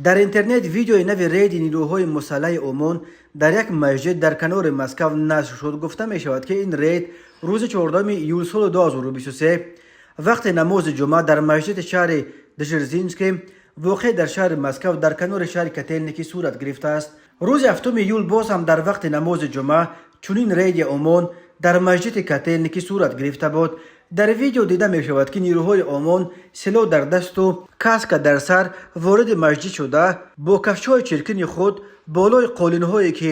Дар интернет видеои нави рейди нирӯҳои мусаллаҳи ОМОН дар як масҷид дар канори Москав нашр шуд. Гуфта мешавад, ки ин рейд рӯзи 14 июл соли 2023 вақти намози ҷумъа дар масҷиди шаҳри Дзержинский, воқеъ дар шаҳри Москав, дар канори шаҳри Котелники сурат гирифтааст. Рӯзи 7 июл боз ҳам дар вақти намози ҷумъа чунин рейди ОМОН дар масҷиди Котелники сурат гирифта буд. Дар видео дида мешавад, ки нирӯҳои ОМОН силоҳ дар дасту каска дар сар вориди масҷид шуда, бо кафшҳои чиркини худ болои қолинҳое, ки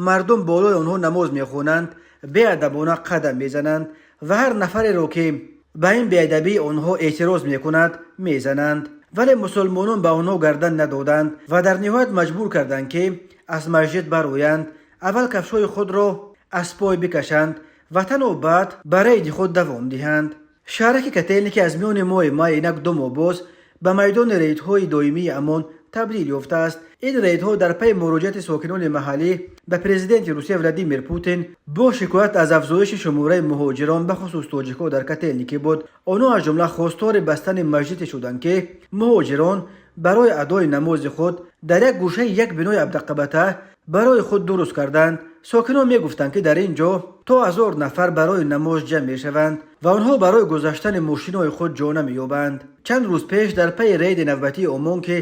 мардум болои онҳо намоз мехонанд, беадабона қадам мезананд ва ҳар нафареро, ки ба ин беадабии онҳо эътироз мекунад, мезананд. Вале мусулмонон ба онҳо гардан надоданд ва дар ниҳоят маҷбур карданд, ки аз масҷид бароянд, аввал кафшҳои худро аз пой бикашанд ва танҳо баъд ба рейди худ давом диҳанд. Шаҳраки Котелники аз миёни моҳи май, инак 2 моҳ боз, ба майдони рейдҳои доимии ОМОН табдил ёфтааст. Ин рейдҳо дар пайи муроҷиати сокинони маҳаллӣ ба президенти Русия Владимир Путин бо шикоят аз афзоиши шумораи муҳоҷирон, бахусус тоҷикҳо, дар Котелники буд. Онҳо аз ҷумла хостори бастани масҷиде шуданд, ки муҳоҷирон барои адои намози худ дар як гӯшаи як бинои ҳабдаҳқабата барои худ дуруст карданд. Сокинон мегуфтанд, ки дар ин ҷо то 1000 нафар барои намоз ҷамъ мешаванд ва онҳо барои гузаштани мошинҳои худ ҷо намеёбанд. Чанд рӯз пеш дар пайи рейди навбатии ОМОН, ки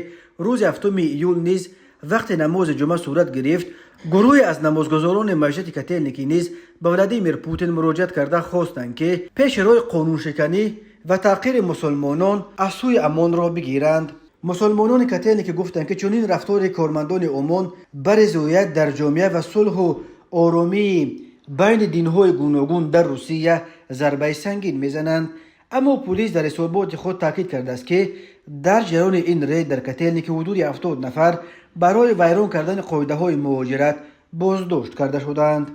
рӯзи 7 июл низ вақти намози ҷумъа сурат гирифт, гурӯҳе аз намозгузорони масҷиди Котелники низ ба Владимир Путин муроҷиат карда, хостанд, ки пеши роҳи қонуншиканӣ ва таҳқири мусулмонон аз сӯи ОМОНро бигиранд. Мусулмонони Котелники гуфтанд, ки чунин рафтори кормандони ОМОН ба ризоят дар ҷомеа ва сулҳу оромии байни динҳои гуногун дар Русия зарбаи сангин мезананд. Аммо пулис дар ҳисоботи худ таъкид кардааст, ки дар ҷараёни ин рейд дар Котелники ҳудуди 70 нафар барои вайрон кардани қоидаҳои муҳоҷират боздошт карда шудаанд.